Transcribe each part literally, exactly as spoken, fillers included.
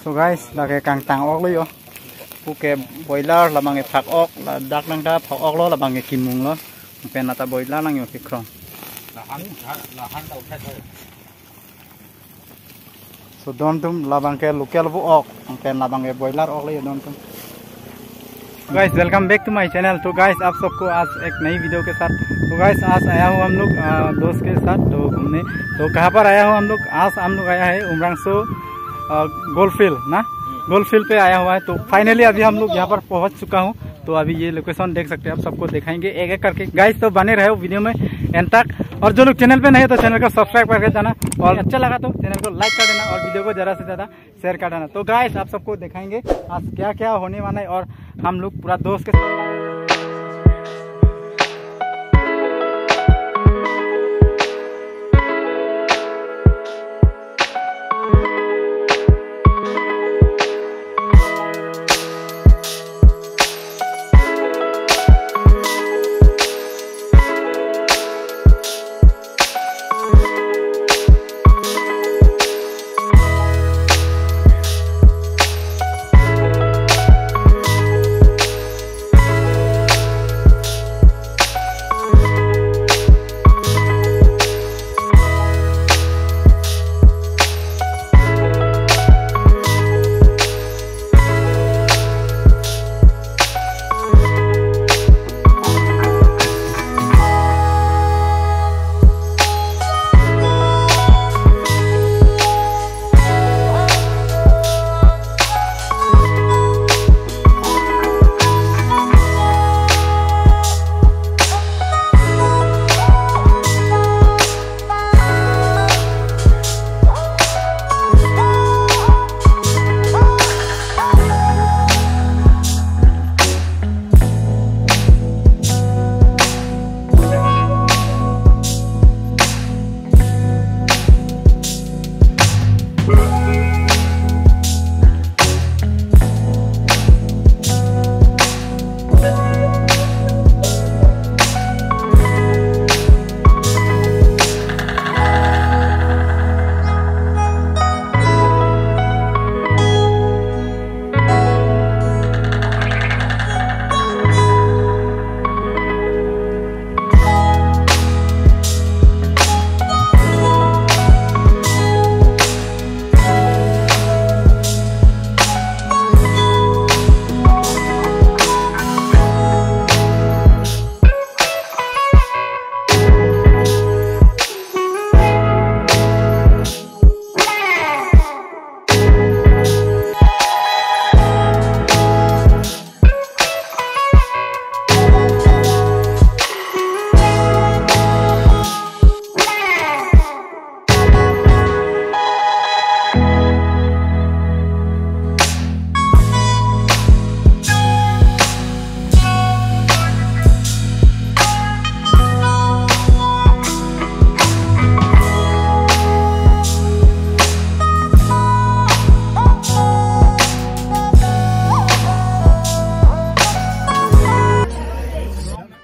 So guys, lake kangtang-ok lo yo. Puke boiler labang ke phak-ok, ladak nang ta phak-ok lo, labang ke kimung lo. Pen lata boiler nang yo kikrong. So don atum, labang ke local vo-ok, pen labang ke boiler-ok lo yo don atum. Guys, welcome back to my channel. तो guys, आप सबको आज एक नई वीडियो के साथ। तो गाइस, आज आया हूँ हम लोग, अ, दोस्त के साथ तो घूमने। तो कहाँ पर आया हूँ हम लोग? आज हम लोग आया है उमरांगसो, अ, गोल्फ फील्ड ना, गोल्फ फील्ड पे आया हुआ है। तो फाइनली अभी हम लोग यहाँ पर पहुँच चुका हूँ। तो अभी ये लोकेशन देख सकते हैं, आप सबको दिखाएंगे एक एक करके। गाइस, तो बने रहे वीडियो में एंड तक। और जो लोग चैनल पे नए हैं तो चैनल को सब्सक्राइब करके जाना, और अच्छा लगा तो चैनल को लाइक कर देना और वीडियो को ज़्यादा से ज़्यादा शेयर कर देना। तो गाइस, आप सबको दिखाएंगे आज क्या क्या होने वाला है, और हम लोग पूरा दोस्त के साथ।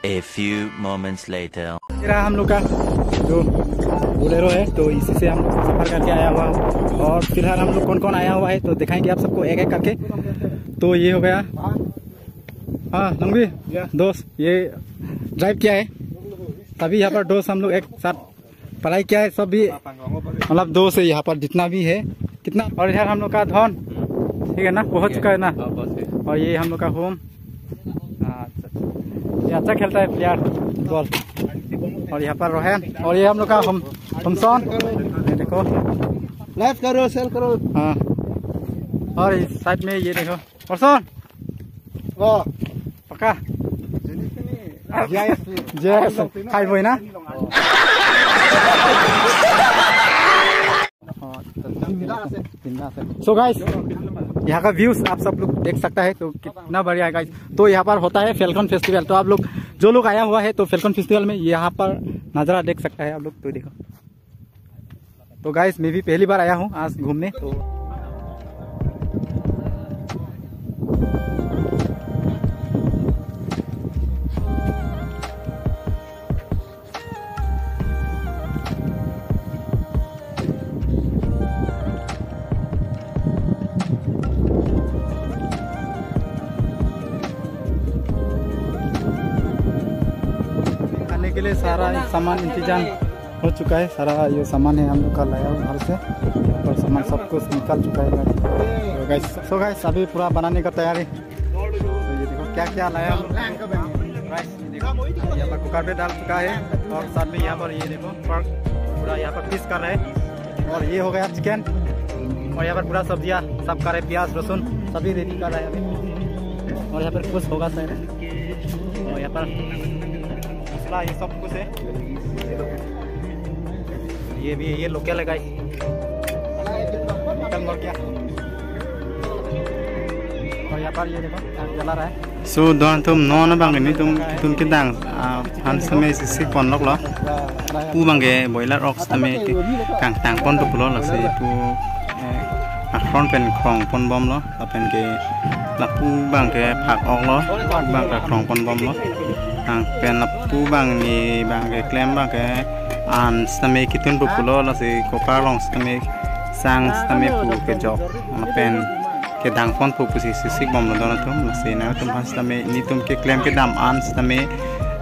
A few moments later. ये रहा हम लोग का जो बोलेरो है, तो इसी से हम लोग सफर करके आया हुआ हूँ। और फिलहाल हम लोग कौन कौन आया हुआ है तो दिखाएंगे आप सबको एक एक करके। तो ये हो गया, हाँ लंगवी, दोस्त ये ड्राइव किया है, तभी यहाँ पर दोस्त हम लोग एक साथ पढ़ाई किया है सब भी, मतलब दोस्त है यहाँ पर जितना भी है। कितना, और इधर हम लोग का धन, ठीक है ना, पहुँच चुका है ना। हाँ, बस है। और ये हम लोग का होम। हाँ, अच्छा, अच्छा। ये अच्छा खेलता है प्लेयर फुटबॉल। और यहाँ पर रोहन, और ये हम लोग का होम, होमसन। ये देखो। लाइक करो, शेयर करो। हाँ। और इस साइड में ये देखो। होमसन। ओ। पक्का? Yes। Yes। खाई बोई ना? So गाइस, यहाँ का व्यूज आप सब लोग देख सकता है, तो कितना बढ़िया है गाइस। तो यहाँ पर होता है फैल्कन फेस्टिवल, तो आप लोग जो लोग आया हुआ है तो फैल्कन फेस्टिवल में यहाँ पर नज़ारा देख सकता है आप लोग। तो देखो, तो गाइस, मैं भी पहली बार आया हूँ आज घूमने, तो सारा सामान इंतजाम हो चुका है, सारा ये सामान है हम लोग का लाया हुआ घर से, और सामान सब कुछ निकाल चुका है guys। तो guys, so guys, अभी पूरा बनाने का तैयारी। तो ये देखो क्या क्या लाया हम लोग। Guys, ये देखो, यहाँ पर cooker भी डाल चुका है, और साथ में यहाँ पर ये देखो, pork पूरा यहाँ पर पीस कर रहे हैं। और ये हो गया चिकन, और यहाँ पर पूरा सब्जियाँ सब कर रहे, प्याज, लहसुन सभी रेडी कर रहे हैं अभी। और यहाँ पर कुछ होगा शायद, और यहाँ पर मसला, ये सब कुछ है। ये भी, ये लोकल है guys, मटन और क्या। और यहाँ पर ये देखो, आग जला रहा है। So, don atum, non abang nelitum, nelitum kedang, ah, aphan sitame sisik ponloklo. Pu abang ke boiler ok sitame kangtang ponpo pulo, lasi pu, eh, akhron pen krong ponbomlo, lapen ke lapu abang ke phak oklo, abang ke krong ponbomlo. Lapen lapu abang ni abang ke klem abang ke an sitame kitunpo pulo, lasi cooker along sitame sang sitame pu kejok, lapen kedang ponpo pusi sisik bomlo don atum. Lasi nangtum aphan sitame nelitum keklem kedam an sitame,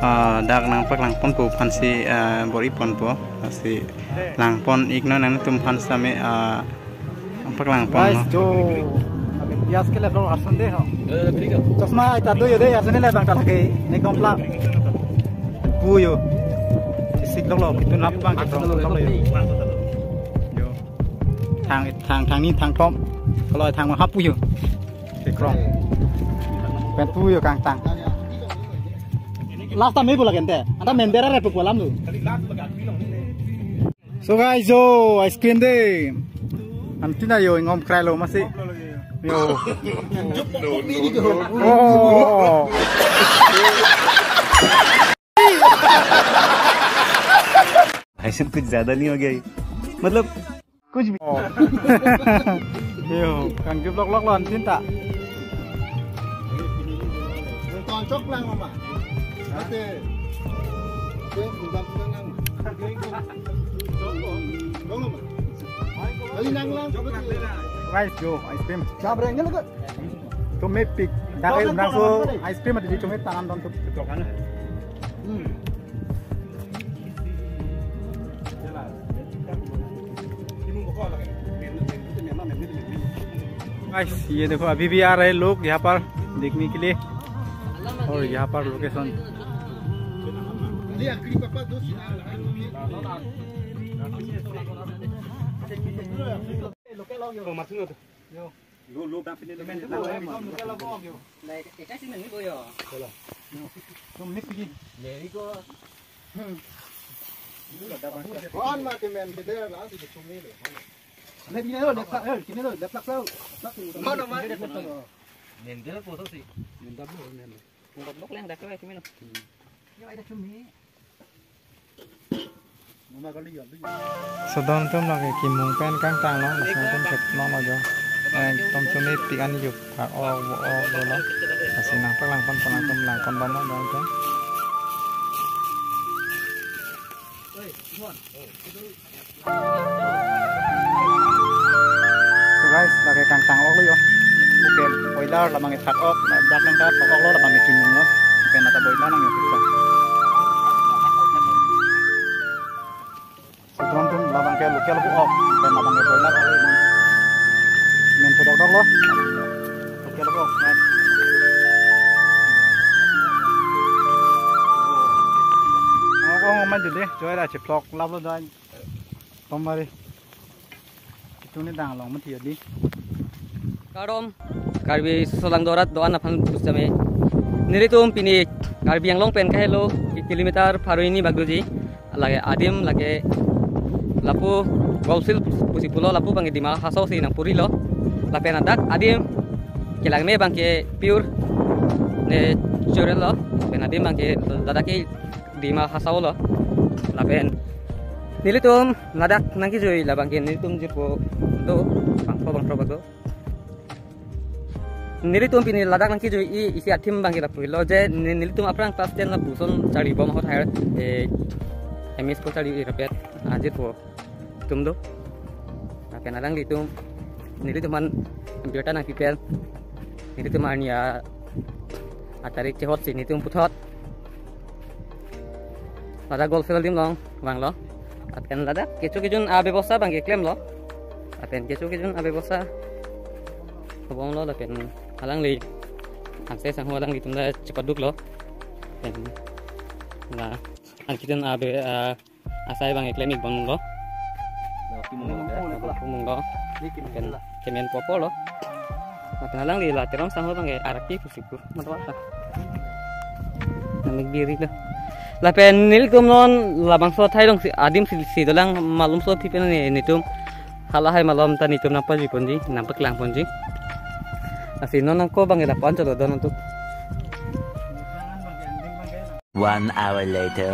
ah, dak nangpaklang ponpo aphansi, ah, bor-i ponpo. Lasi lang pon iknon nangtum aphan sitame, ah, nangpaklang ponlo. Guys, jo अभी प्याज के लिए लोग हंसन दे हो। चश्मा इतना दो ये दे, हंसने ले बंटा लगे, नहीं कम प्ला। Puyo. Sisik loklo, itu nap bang, kita loklo yo. Yo. Thang, thang, thang ni, thang tom. Kalau thang hap puyo. Kekrong. Pen puyo kangtang. Last time ibu lagi ente. Anta mendera repu kolam tu. So guys, yo, ice cream de. Antina yo, ingom krailo masi. Yo. Oh. भाई साहब, कुछ ज्यादा नहीं हो गया ये? मतलब, कुछ भी। Oh. Yo, kangjup lokloklo antinta. Ton chok lang mama. Ate. Ate, bukan lang. Dong mama. Kali nang lang. Guys, yo, ice cream. Siapa yang ngelak? Tum mepik. Dari unang so ice cream ada di cumi tangan tontu. Hmm. Guys, ये देखो, अभी भी आ रहे लोग यहाँ पर देखने के लिए। और यहाँ पर location. So don atum lake kimung pen kangtanglo, lason atum thek noklo jo. Ekdom chumi pik an yup, ha, o, o, o, lo. Lasi nangpaklang pon, pon atum lang pon bomlo don atum. So guys, lake kangtang loklo yo. Oke, boiler labang ke phak ok, dak nang ta phak oklo, labang ke kimunglo. Pen anta boiler nang yo phak ok. So don atum, labang ke local pu ok, pen labang ke boiler ok. Men pu dokdoklo. Local pu ok. Ako ngoma jule, joy ra chephlok laplo don. Tomari. Itu ni dang long mati adi. Kardom, Karbi Soslang Dorat do-an aphan pusitame. Nelitum pini Karbi Anglong pen kahelo kilometer pharo hini bak doji. Lake adim lake lapu Golf Field pusi pulo, lapu abang ke Dima Hasao si nangpurilo. Lapen ladak adim kelangme abang ke pure natural lo. Lapen adim abang ke ladak ke Dima Hasao lo. Lapen nelitum ladak nangkejui labang ke nelitum jirpo do, bangpho bangpho bak do. Nelitum pini ladak nangkejui isi athim abang ke lapu lo je ne-, nelitum aphrang class ten lapuson charli bom ahut higher, eh, M E school charli rapet ajirpo atum do. Lapen alanglitum nelitum aphan birta nangpipel. Nelitum arni a, atarik chehot si nelitum puthot. Ladak golf field adim along vanglo. Lapen ladak kecho kejun abebosta abang keklemlo. Lapen kecho kejun abebosta kebomlo lapen alangli angse sangho alanglitum ta chepaduklo. Lapen la angkejun abe, ah, asai abang keklem-ik bomlo. Pumunglo. Lapen kemen popo lo. Lapen alangli la Teron sangho abang ke araki pusi pu. Matwa ta. Namik biri lo. Lapen nelitum non labangso athai alongsi adim si, si dolang malomso aphi pen ne nelitum. Halahai malom ta nelitum nangpajuiponji, nangpaklangponji. Lasi non nangko abang ke lapu-an cholo don tu. One hour later.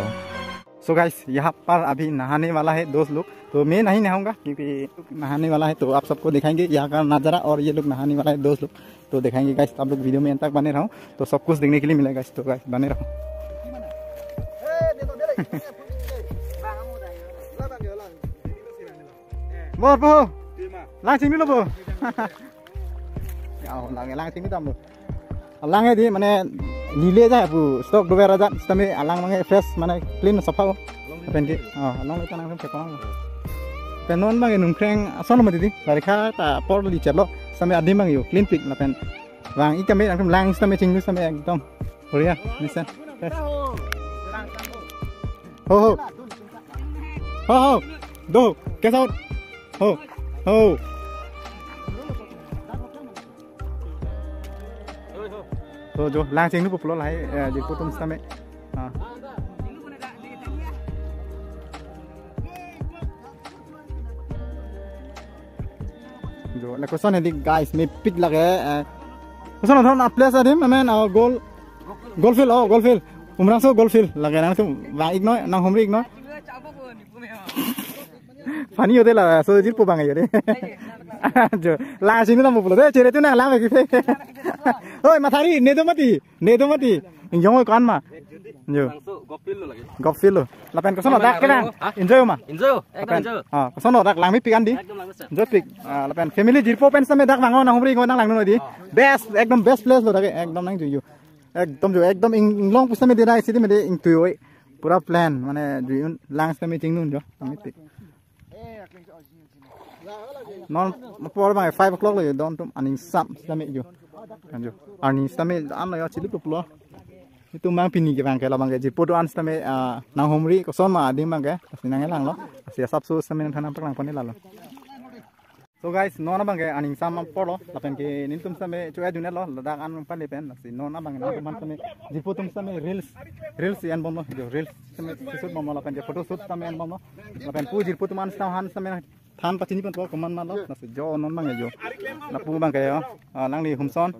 So guys, यहाँ पर अभी नहाने वाला है दोस्त लोग। तो मैं नहीं नहाऊंगा क्योंकि नहाने वाला है, तो आप सबको दिखाएंगे यहाँ का नज़ारा और ये लोग नहाने वाला है दोस्त लोग। तो दिखाएंगे गाइस, आप लोग वीडियो में एंड तक बने रहो, तो सब कुछ देखने के लिए मिलेगा गाइस। तो गाइस बने रहो। Bor po. Lang chinglu lo po. Ya, lang, lang chinglu tam lo. Alang hedi mane lile ja pu stock dover aja sitame alang mane fresh mane clean sapha. Lapen ke, oh, along le tanang ke kolang. Pen non abang nungkreng ason lo mati di. Barikha ta apor li chelo sitame adim abang yo clean pik lapen vang-ik tame nangtum lang sitame chinglu sitame ekdom. Korea, nisa. Fresh. Ho, ho. Ho, ho. Do. Kes out. Ho. Ho. So, jo, lang chinglu pulo lahai, eh, jirpo atum sitame. Ah. Jo, la koson hedi guys, mepik lage, eh. Koson athon a place adim, amen, ah, golf, golf field, oh, golf field. Umrangso golf field, lage nangtum vang-ik noi, nanghumri-ik noi. Funny hote la, so jirpo abang yo de. Jo, lang chinglu tam pulo de, chere tu nang lang ki. Oi, mathari, ne do mati, ne do mati. Jong oi kan ma. Jo. Golf field lo lagi. Golf field lo. Lapen koson lo dak kena. Hah? Enjoy ma. Enjoy. Ekdom lapen enjoy. Ah, koson lo dak lang mepik an di. Ekdom lang mepik. Enjoy pik. Ah, lapen family jirpo pen sitame dak vang-o nanghumri-ik noi, nang lang noi di. Best, ekdom best place lo dak, ekdom nangjuiyo. Ekdom jo, ekdom ing, inglong pusitame de nai sidi mede ingtui oi. Pura plan, mane jui-un lang sitame chinglu-un jo. Lang mepik. Non apor abang five o'clock lo yo, don atum aning sam sitame yo. Anjo. Arni sitame an lo yo, chili pulo. Itum abang pini ke abang ke labang ke jirpo do-an sitame, ah, nanghumri koson ma adim abang ke. Lasi nangkelanglo. Lasi asapso sitame nangthan nangpaklangpon-ik lalo. So guys, non abang ke aning sam apor lo, lapen ke nelitum sitame cho-et dun-et lo, ladak an pale pen, lasi non abang nangtum aphan sitame jirpo atum sitame reels, reels si-en bomlo, jo reels sitame shoot bomlo, lapen ke photo shoot sitame en bomlo, lapen pu jirpo atum an sitame han sitame than pachini ponpo komat ma lo, lasi jo non abang ke jo. Lapu abang ke yo, ah, alangli Humson.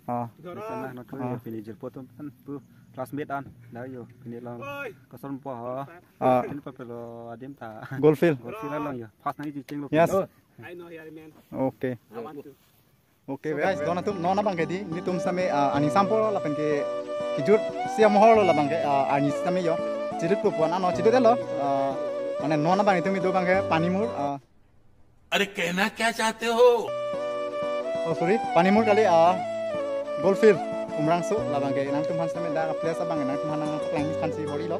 Ah. Sana na ko Ah. Pini jirpo atum an pu classmate an, da yo, pini along koson po ho. Ah. Pini papelo adim ta. Golf field. Golf field along yo. Pas nangji chinglu. Yes. Oh. I know here, man. Okay. I want to. Okay, so guys, don atum non abang ke di, nelitum sitame, ah, aning sam apor lo lapen ke kejut isi amohor lo labang ke, ah, arni sitame yo. Chidut pupuan ano chidut lo, ah, mane non abang itum ido abang ke Panimur, ah, अरे कहना क्या चाहते हो? Oh, sorry, Panimur kali, ah, Golf field, Umrangso, labang ke nangtum aphan sitame dak place abang nangtum aphan nangpaklang thansi bor-ilo.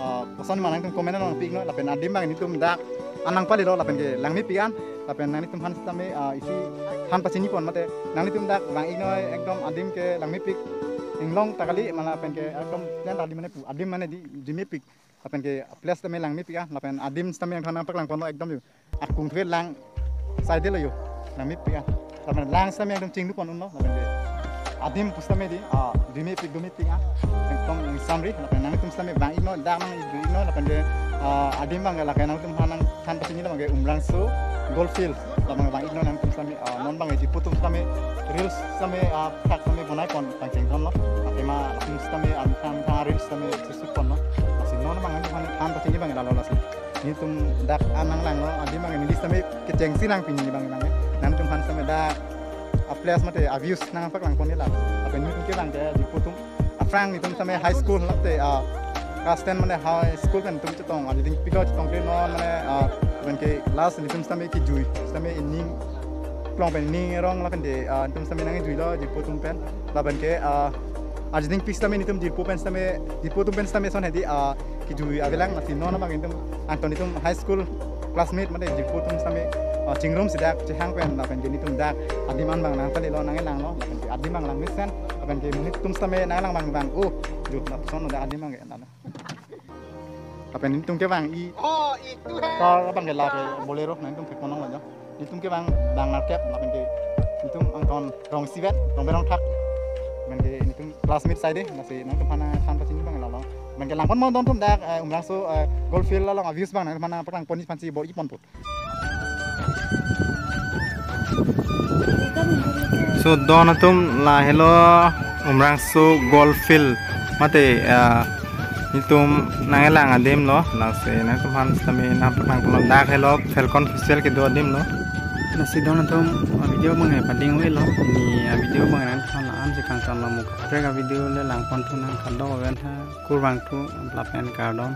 Ah, koson ma nangtum comment along pi-ik noi, lapen adim abang nelitum dak an nangpale lo, lapen ke lang mepik an, lapen nanglitum aphan sitame, ah, isi than pachini pon mate, nanglitum dak vang-ik noi, ekdom adim ke lang mepik, inglong ta kali, mane lapen ke ekdom plan ta kali mane pu, adim mane di, di mepik, lapen ke place sitame lang mepik an, lapen adim sitame nangthan nangpaklang ponlo ekdom yo. Akung thue lang side lo yo. Lang mepik an. Lapen lang sitame ekdom chinglu pon-un lo. Lapen ke adim pusitame di, ah, di mepik, di mepik an. Ekdom samri. Lapen nangtum sitame vang-ik noi, dak nang-ik noi. Lapen ke, ah, adim abang ke lake nangtum aphan nangthan pachini labang ke Umrangso Golf field. Labang vang-ik noi nangtum sitame, ah, non abang ke jirpo atum sitame reels sitame, ah, thak sitame bonai pon pangcheng thon lo. Athema nangtum sitame, ah, thang thang reels sitame shoot pon lo. Lasi non abang nangtum aphan than pachini abang lalo lasi. Nelitum dak an nanglanglo, adim abang neli sitame kechengsi nang pini abang nang. Nangtum aphan sitame dak a place mate a views nangpaklang pon-ik la. Lapen nelitum ke abang ke jirpo atum aphrang nelitum sitame high school late, ah, class ten mane high school pen nelitum chetong, ah, leading pigo chetong ke non mane, ah, pen ke last nelitum sitame kejui, sitame ining plong pen ining rong lapen de, ah, nelitum sitame nangjuilo jirpo atum pen. Lapen ke, ah, Arjuding pik sitame nelitum jirpo pen sitame, jirpo atum pen sitame son hedi, ah, kejui avelang, lasi non abang nelitum angton nelitum high school classmate mate jirpo atum sitame, ah, chingrum si dak chehang pen lapen ke nelitum dak adim an abang nangpalelo, nanglanglo, lapen ke adim abang langmesen, lapen ke monit atum sitame nanglang abang abang, oh, jut lapuson lo dak adim abang ke. Lapen nelitum ke abang i, oh, itu hai. Car abang ke lake Bolero, nelitum ke ponlonglo jo. Nelitum ke abang dang narkep, lapen ke nelitum angton rong isi vet, rong berong thak. Lapen ke nelitum classmate side, lasi nangtum aphan than pachini abang lalo. Lapen ke langpon mo don atum dak, eh, Umrangso, eh, Golf Field along a-views abang nangtum aphan paklangpon aphansi bor-i ponpo. So don atum, lahelo Umrangso Golf Field mate, ah, nelitum nangkelang adim lo, lasi nangtum aphan sitame nangpaklangponlo, dak helo Falcon Festival kedo adim lo. Lasi don atum, ah, video abang pading-oi lo, pini, ah, video abang nangtum aphan la-an si kangton lo, mo kaprek a-video le langpon thu nang, kardom aven tha, kurvangthu lapen kardom.